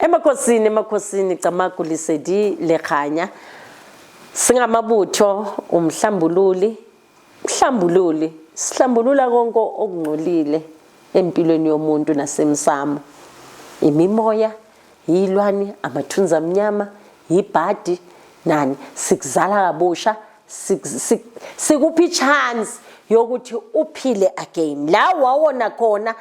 Emakhosini, emakhosini, Camagu, Lesedi Lekganya. Singamabutho, umhlambululi, mhlambululi, sihlambulula konke okungcolile empilweni yomuntu nasemsamo. Imimoya, yilwani, amathunzi amnyama, yibhadi, nani, sikuzala kabusha, sikuphi chance yokuthi uphile again. La wawona khona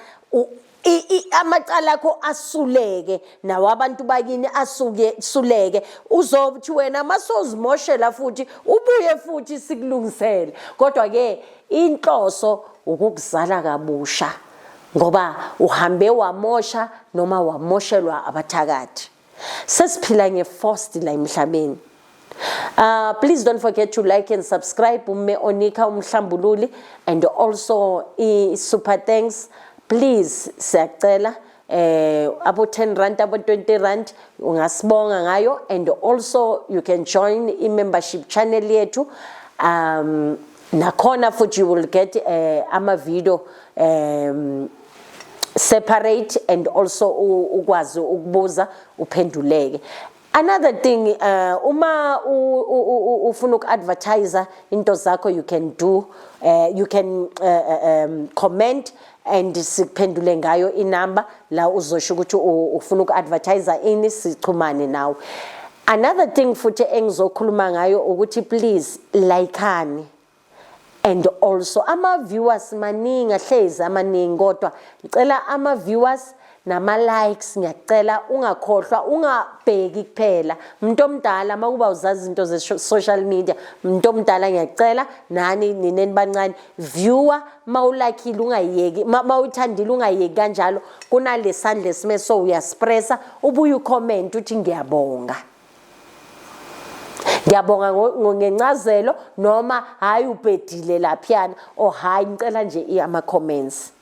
amacala akho asuleke, nawo abantu bakini asuke suleke. Uzothi wena masozimoshela futhi ubuye futhi sikulungisele. Kodwa ke inhloso ukukuzala kabusha, ngoba uhambe wamosha noma wamoshelwa abathakathi. Sesiphila nge-forced la emhlabeni. Please don't forget to like and subscribe uMme Onika Umhlambululi, and also i super thanks, please. Siyacela abo 10 rand, abo 20 rand, ungasibonga ngayo. And also you can join i membership channel yethu. Nakhona futhi you will get ama video separate, and also ukwazi ukubuza uphenduleke. Another thing, uma ufuna uku-advertise into zakho, you can do you can comment and sikuphendule ngayo inamba la uzosho ukuthi ufuna uku-advertise ini, sichumane nawe. Another thing futhi engizokhuluma ngayo ukuthi please likeani, and also ama-viewers maningi, ahlezi amaningi, kodwa ngicela ama-viewers nama-likes. Ngiyacela ungakhohlwa, ungabheki kuphela. Umuntu omdala, uma kuba uzazi izinto ze-social media, umuntu omdala, ngiyacela nani nina enibancane, viewer, mawulakhile ungayiyeki, mawuthandile ungayiyeki kanjalo. Kunale sandla esime so, uyasipressa, ubuye ucomment uthi ngiyabonga, ngiyabonga ngencazelo, noma hayi, ubhedile laphiyana, or hayi. Ngicela nje ama-comments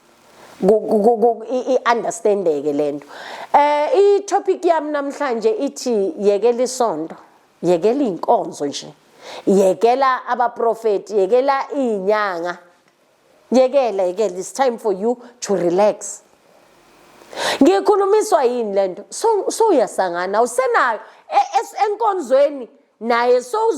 i-understandeke lento. I-topic yami namhlanje ithi yekela isonto, yekela inkonzo nje, yekela abaprofeti, yekela izinyanga, yekela, yekela. It's time for you to relax. Ngikhulumiswa yini lento? So uyasangana, awusenayo enkonzweni naye, so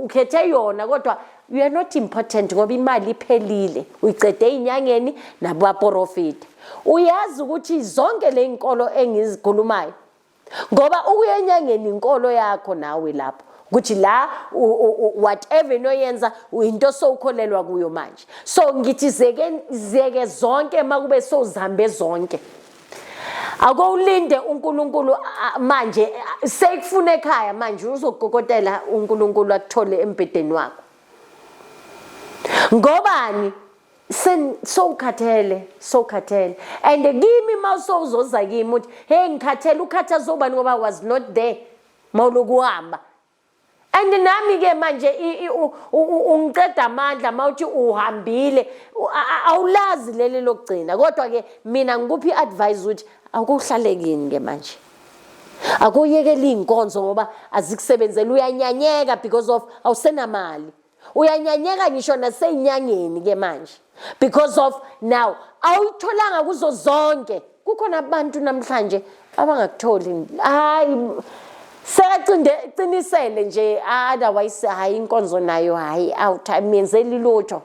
ukhethe yona, kodwa you are not important ngoba imali iphelile, uyicede ey'nyangeni nabaprofita. Uyazi ukuthi zonke le nkolo engizikhulumayo, ngoba ukuya enyangeni inkolo yakho nawe lapho, ukuthi la whatever inoyenza into sowukholelwa kuyo manje. So ngithi zeke zeke zonke, makube sowuzihambe zonke, akowulinde uNkulunkulu manje sekufuna ekhaya manje, uzokukokotela uNkulunkulu akuthole embhedeni wakho. Ngobani? Sowukhathele, sowukhathele. And kimi mawusowuzoza kimi uthi, "Hey, ngikhathele," ukhathaza ubani? Ngoba was not there mawuloku uhamba. And nami ke manje ungiceda amandla mawuthi uhambile, awulazi leli lokugcina. Kodwa ke mina ngikuphi i-advice ukuthi akuhlale kini ke manje, akuyekela iy'nkonzo ngoba azikusebenzeli. Uyanyanyeka because of awusenamali, uyanyanyeka ngisho nasey'nyangeni ke manje because of now awuyitholanga kuzo zonke. Kukhona abantu namhlanje abangakutholi, hayi, sekacinde qinisele nje, otherwise hayi, inkonzo nayo hayi, out, ayimenzeli lutho.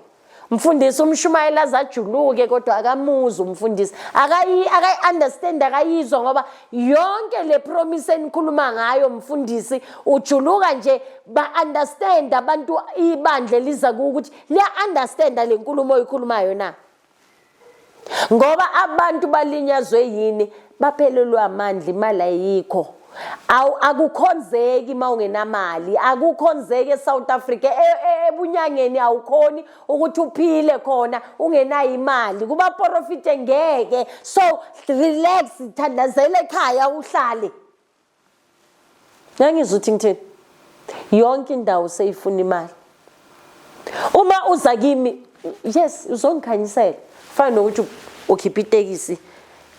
Mfundisi umshumayela azajuluke, kodwa akamuzi umfundisi, akayi akayi-understand, akayizwa, ngoba yonke le promise enikhuluma ngayo, mfundisi, ujuluka nje. Ba-understand abantu, ibandla eliza kuwo ukuthi liya-understanda le nkulumo oyikhulumayo na? Ngoba abantu balinyazwe yini? Baphelelwe amandla, imali ayikho. Awu, akukhonzeki uma ungenamali, akukhonzeki eSouth Africa. Ebunyangeni awukhoni ukuthi uphile khona ungenayo imali, kubaprofite ngeke. So relax, thandazela ekhaya, uhlale. Ngangizwa ukuthi ngithini, yonke indawo seyifuna imali. Uma uza kimi, yes, uzongikhanyisela, fana nokuthi ukhipha itekisi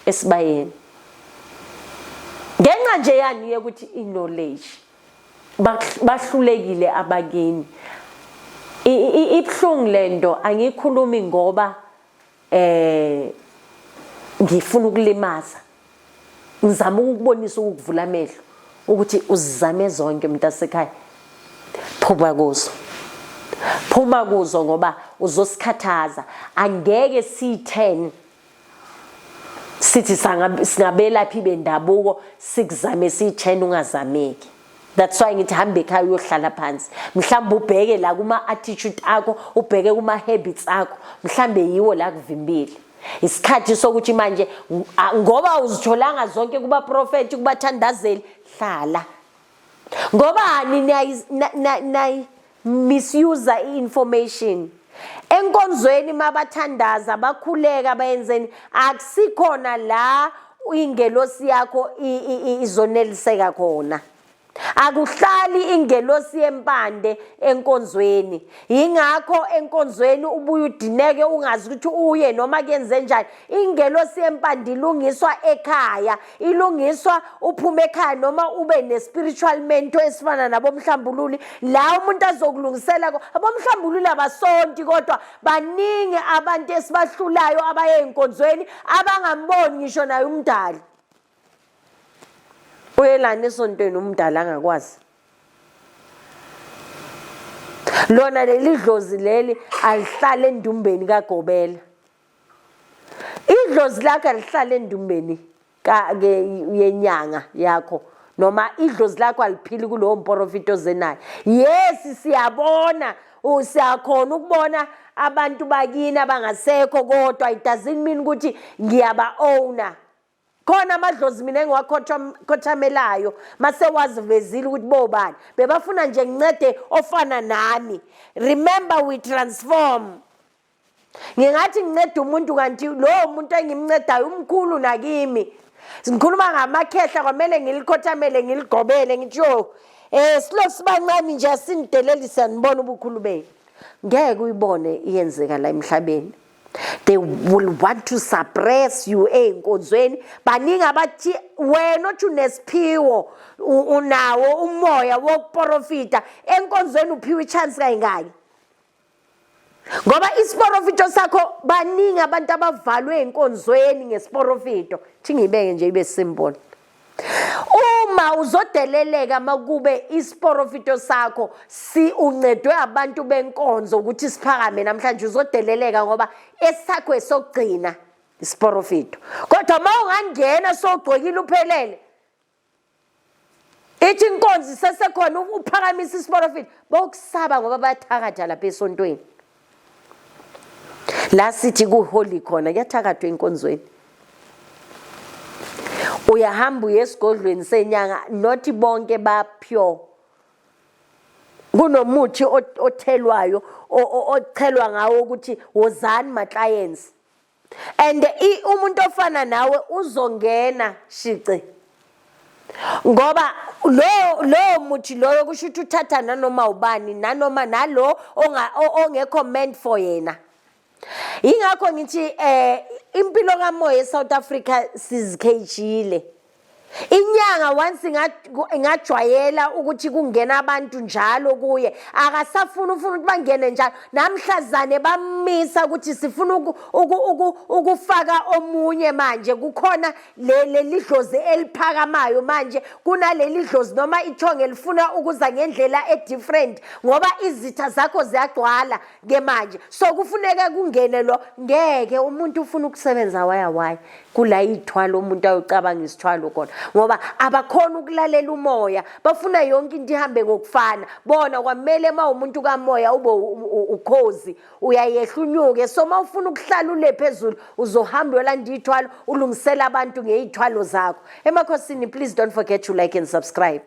esibayeni, ngenxa nje yani yokuthi i-knowledge bahlulekile abakini. Ibuhlungu lento, angikhulumi ngoba ngifuna ukulimaza. Ngizama ukukubonisa, ukukuvula amehlo ukuthi uzizame zonke, mntasekhaya. Phuma kuzo, phuma kuzo, ngoba uzosikhathaza. Angeke siyi-10 sithi singabelaphi bendabuko sikuzame siyi-10 ungazameki. That's why ngithi hamba ekhaya, uyohlala phansi, mhlawumbe ubheke la kuma-attitude akho, ubheke kuma-habits akho, mhlawumbe yiwo la kuvimbile. Isikhathi sokuthi manje, ngoba uzitholanga zonke kubaprofethi, kubathandazeli, hlala. Ngobani nayi misuse i-information enkonzweni? Mabathandaza, bakhuleka, bayenzeni, akusikhona la ingelosi yakho izoneliseka khona. Akuhlali ingelosi yempande enkonzweni. Yingakho enkonzweni ubuye udineke, ungazi ukuthi uye noma kuyenze njani. Ingelosi yempande ilungiswa ekhaya, ilungiswa uphume ekhaya, noma ube ne-spiritual mentor esifana nabomhlambululi, la umuntu azokulungisela. Abomhlambululi abasonti, kodwa baningi abantu esibahlulayo abaye ey'nkonzweni abangamboni ngisho naye umdali. Uyelani esontweni umdali angakwazi? Lona leli dlozi leli alihlale endumbeni kagobela. Idlozi lakho alihlale endumbeni ke yenyanga yakho, noma idlozi lakho aliphili kulowo mprofito ozenayo. Yes, siyabona, siyakhona ukubona abantu bakini abangasekho, kodwa it doesn't mean ukuthi ngiyaba owner. Khona amadlozi mina engiwakhothamelayo, mase wazivezile ukuthi bobani, bebafuna nje ngincede ofana nami. Remember, we transform. Ngingathi nginceda umuntu, kanti lowo muntu engimncedayo umkhulu nakimi. Ngikhuluma ngamakhehla, kwamele ngilikhothamele, ngiligobele, ngithi yo, silokhu sibancane nje, asinideleli, siyanibona ubukhulu benu. Ngeke uyibone iyenzeka la emhlabeni. They will want to suppress you ey'nkonzweni. Baningi abathi wena othi unesiphiwo, unawo umoya wokuporofita enkonzweni, uphiwe i-chance kayingaki, ngoba isiporofito sakho, baningi abantu abavalwe enkonzweni ngesiporofito. Thi ngiyibeke nje ibe simple: uma uzodeleleka makube isiporofito sakho si uncedwe abantu benkonzo ukuthi siphakame namhlanje, uzodeleleka ngoba esakho esokugcina isiporofito. Kodwa uma ungangena sowugcokile uphelele, ithi inkonzo isesekhona, uphakamisa isiporofito, bokusaba, ngoba bayathakatha lapha esontweni. La sithi kuholi khona kuyathakathwa enkonzweni. Uyahamba uye esigodlweni senyanga, not bonke ba pure. Kunomuthi othelwayo, ochelwa ngawo ukuthi wozani ma clients, and umuntu ofana nawe uzongena shice, ngoba lo muthi loyo kusho ukuthi uthatha nanoma ubani, nanoma nalo ongekho meant for yena. Ingakho ngithi impilo kamoya eSouth Africa sizikhejile. Inyanga once ingajwayela ukuthi kungena abantu njalo kuye, akasafuni, ufuna ukuthi bangene njalo. Namhlazane bamisa ukuthi sifuna ukufaka omunye manje, kukhona leli dlozi eliphakamayo manje, kunaleli dlozi noma ithongo elifuna ukuza ngendlela e-different, ngoba izitha zakho ziyagcwala ke manje, so kufuneka kungene lo. Ngeke, umuntu ufuna ukusebenza waya waya kula iy'thwalo, umuntu ayocabanga isithwalo khona, ngoba abakhona ukulalela umoya, bafuna yonke into ihambe ngokufana bona. Kwamele uma umuntu kamoya ube ukhozi, uyayehla unyuke. So uma ufuna ukuhlala ule phezulu, uzohamba uyolanda iy'thwalo, ulungisela abantu ngey'thwalo zakho. Emakhosini, please don't forget to like and subscribe.